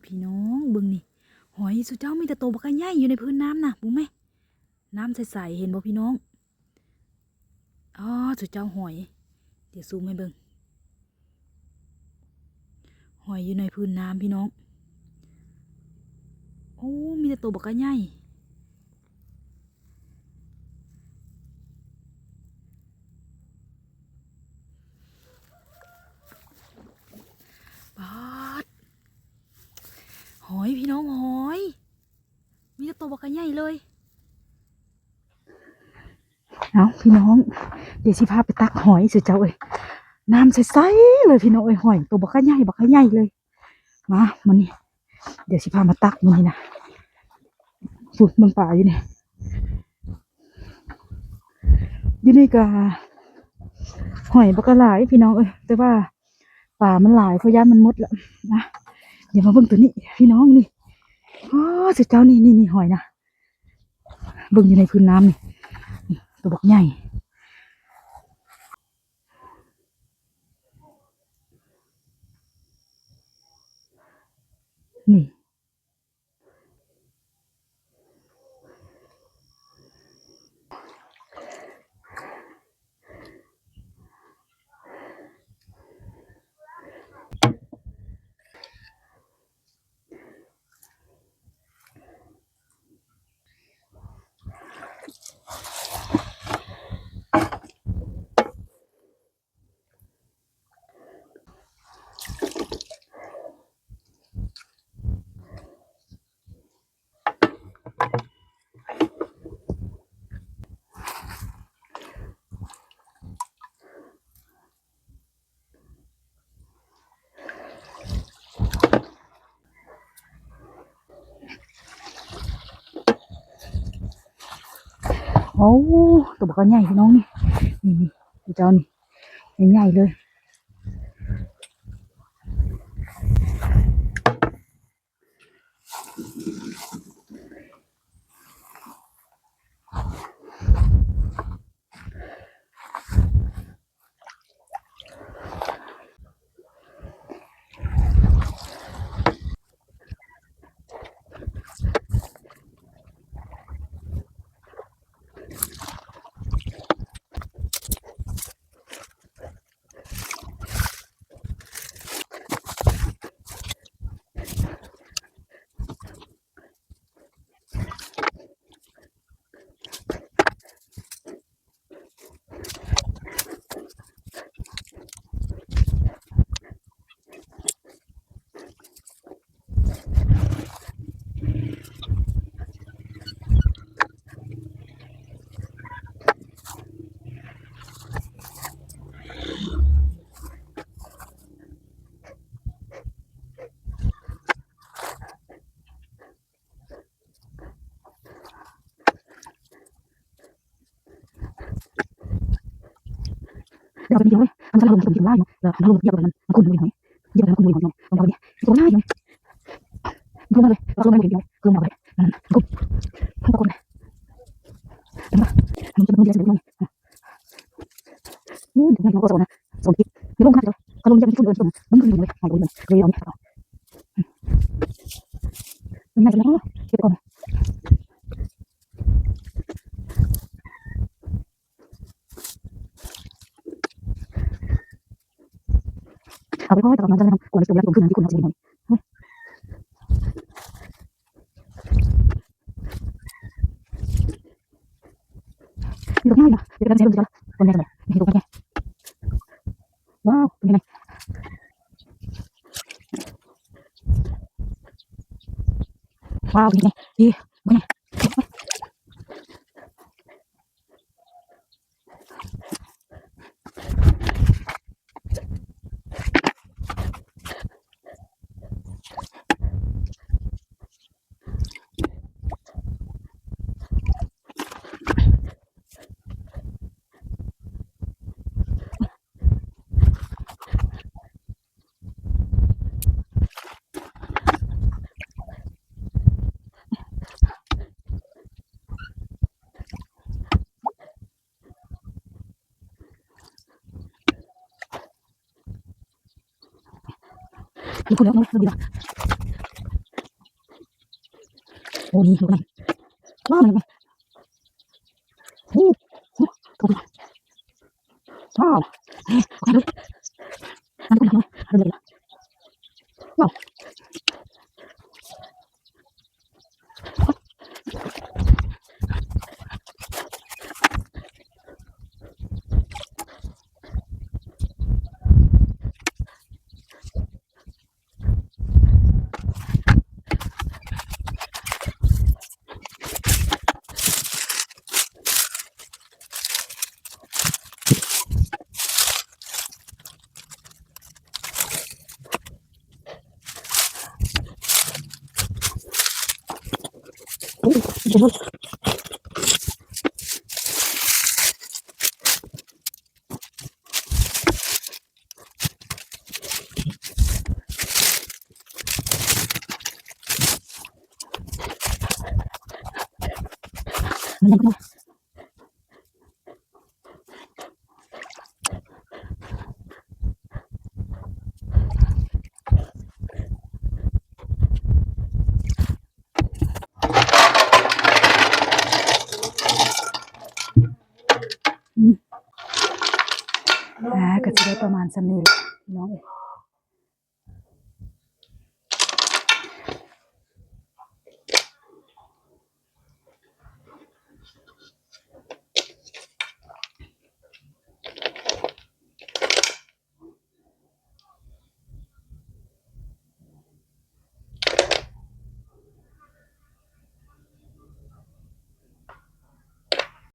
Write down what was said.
ພີ່ນ້ອງເບິ່ງນີ້ ຫອຍ ສຸເຈົ້າ ມີແຕ່ໂຕບັກໃຫຍ່ຢູ່ໃນພື້ນນ້ຳນະ ເບິ່ງແມະ ນ້ຳໃສໆ ເຫັນບໍ່ພີ່ນ້ອງ? ອໍ ສຸເຈົ້າ ຫອຍ ດຽວຊູມໃຫ້ເບິ່ງ ຫອຍຢູ່ໃນພື້ນນ້ຳພີ່ນ້ອງ. ໂອ້ ມີແຕ່ໂຕບັກໃຫຍ່. ປາດ ຫອຍ ພີ່ນ້ອງ ຫອຍ ມີແຕ່ໂຕບັກໃຫຍ່ເລີຍ. ເອົາ ພີ່ນ້ອງ ດຽວຊິພາໄປຕັກຫອຍ ສຸເຈົ້າເອີຍ ນ້ຳໃສໆ ເລີຍ ພີ່ນ້ອງເອີຍ ຫອຍໂຕບັກໃຫຍ່ ບັກໃຫຍ່ເລີຍ. ມາ ມື້ນີ້ ດຽວຊິພາມາຕັກມື້ນີ້ນະ. ພຸ້ນ ເບິ່ງປາຢູ່ນີ້ ຢູ່ນີ້ກະຫອຍບັກຫຼາຍ ພີ່ນ້ອງເອີຍ ແຕ່ວ່າປາມັນຫຼາຍ ຂ້ອຍຢ້ານມັນໝົດລະນະ. ດຽວມາເບິ່ງໂຕນີ້ ພີ່ນ້ອງ ນີ້ ອໍ ສຸເຈົ້າ ນີ້ ນີ້ ນີ້ ຫອຍນະ ເບິ່ງຢູ່ໃນພື້ນນ້ຳນີ້ ນີ້ ໂຕບັກໃຫຍ່ ນີ້. ໂອ້ ໂຕບັກໃຫຍ່ ພີ່ນ້ອງ ນີ້ ນີ້ ນີ້ ເຈົ້າ ນີ້ ໃຫຍ່ໆ ເລີຍ. ດຽວເອົາໄປນີ້ເລີຍ ມັນຈະລົງຕົງນີ້ຫຼາຍເນາະ ແລ້ວມັນລົງຢຽບໄປມັນ ມັນຂຸ້ນຢູ່ຫອຍ ຢຽບໄປມັນຂຸ້ນຢູ່ຫອຍເນາະ ລົງໄປນີ້ຕົວຫຼາຍເນາະ ລົງມາເລີຍ ລົງມາເລີຍ ລົງມາເລີຍ ມັນຂຸ້ນ ມັນຕົກລົງມາ ມັນຈະລົງຢຽບໄປເລີຍ ໂອ້ຍ ມັນກໍສອນນະ ສອນກິດ ມັນລົງມາເລີຍ ເຂົາລົງຢຽບໄປຝຸ່ນເອີນຕົງ ມັນຂຶ້ນຢູ່ເລີຍ ເອົາລົງມາເລີຍ ເອົາ ມັນໜ້າຈະເນາະ ເກັບກ່ອນ. ເອົາໄປ ຂ້ອຍ ແຕ່ວ່າມັນຈະໄດ້ນຳ ກວ່າມັນຈະລົງ ລົງຂຶ້ນ ທີ່ຄຸນເອົາໄປ ນີ້ ດອກໃຫຍ່ນະ ດຽວເຮົາຊິລົງ ດອກໃຫຍ່ ນີ້ ດອກໃຫຍ່ ວ້າວ ເປັນຈັ່ງໃດ ວ້າວ ເປັນຈັ່ງໃດ ນີ້ ດອກໃຫຍ່. ນີ້ ພຸ້ນແລ້ວ ເນາະ ເນາະ ດີລະ. ອືມ ອ່າ ກໍຊິໄດ້ປະມານສ່ຳນີ້ແຫຼະ ພີ່ນ້ອງເອີຍ.